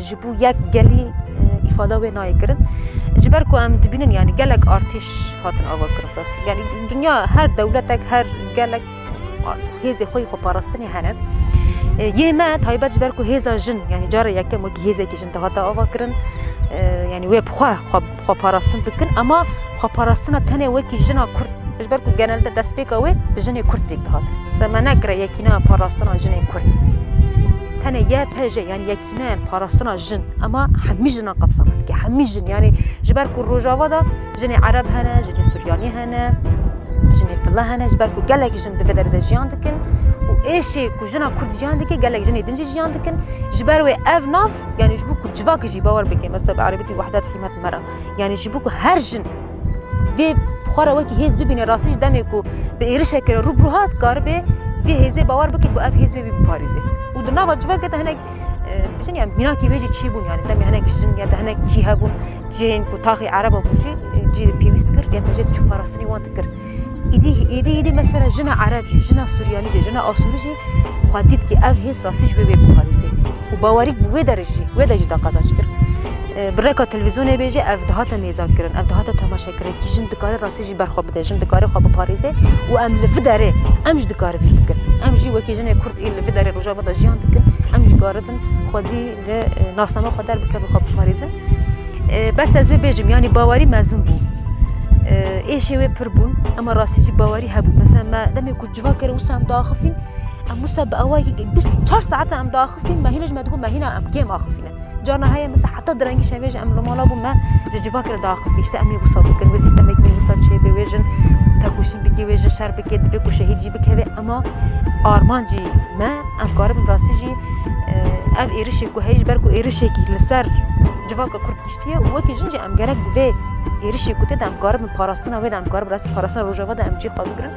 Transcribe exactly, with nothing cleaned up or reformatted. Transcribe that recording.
Ji bo yek gelî, e, îfada wê nayê kirin. Ji ber ku em dibînin, yanî gelek artêş hatin ava kirin rastî. Yanî dinya her dewletek, her gelek hêzê xwe yê xweparastinê hene. E, yê me taybet ji ber ku hêza jin, yanî cara yekem wekî hêzekî jin dihate ava kirin. E, yanî wê bi xwe, xwe, xweparastin bikin, ama xweparastina tenê wekî jina Kurd, ji ber ku genelde destpêka wê bi jinê Kurd pêk dihat. Se me nekire yekîna parastina jinê Kurd. Tenê Y P J, yanî yekîneyan parastina jin, ama hemî jinan qepsana dike, hemî jin. Yanî ji ber ku Rojava de jinê Ereb hene, jinê Suryanî hene, jinê File hene, ji ber ku gelek jin di vê derê de jiyan dikin û êşê ku jina Kurd jiyan dike, gelek jinê din jî jiyan dikin. Ji ber wê ev nav, yanî ji bo ku civakê jî bawer bike, mesela bi erebî dibê wehdet hîmet mera. Yanî ji bo ku her jin vê xwe re wekî hêz bibîne, rastî jî demê ku bi êrişekê re rû bi rû hat, karibe vê hêzê bawer bike ku ev hêz wê wî biparêze. Û di nava civakê de hinek, e, bijin, yanî mînakî wê jî çî bûn, yanî demê hinek jin ya da hinek cî hebûn, cihên ku taxê Ereba bûn jî, e, cî pêwîst kir, Y P J diçû parastinê wan dikir. Îdî, îdî, îdî mesela jina Ereb jî, jina Suryanî jî, jina Asûrî jî xwe dît ku ev hêz rastî ji wê wê biparêze. Û bawerî bi wê derê jî, wê de jî da qezenc kir. E, bi rêka televîzyonê bê jî ev dihate mêza kirin, ev dihate temaşe kirin, kî jin dikare rastî jî ber xwe bide, jin dikare xwe biparêze û em li vî derê, em jî dikare vî bikin. Em jî wekî jinê Kurd ê li vî derê Rojava de jiyan dikin, em jî karibin xwedî li, e, nasnama xwe derbikevin, xwe biparêzin. E, bes ez wê bêjim, yanî bawerî mezin bû. E, êşê wê pir bûn, ema rastî jî bawerî hebû. Mesela me demê ku civakê re wisa em diaxifîn, em wisa bi awayekî bîst û çar saete em diaxifîn, me hîna ji me digot, me hîna em kêm axifîne. Carna heye mesela heta direngî şevê jî em li mala bûn, me ji civakê re diaxifî, işte em ê wisa bikin, wê sîstemekî me wisa çêbe, wê jin tekoşîn bike, wê jin şer bike, dibê ku şehîd jî bikeve, ema armancî me, em karibin rastî jî, e, ev êrişê ku heye, ji ber ku êrişekî li ser civaka Kurd giştiye û wekî jin jî em gerek di vê êrişê ku tê de em karibin parastina wê de, em karibin rastî parastina Rojava de em cî xwe bigirin.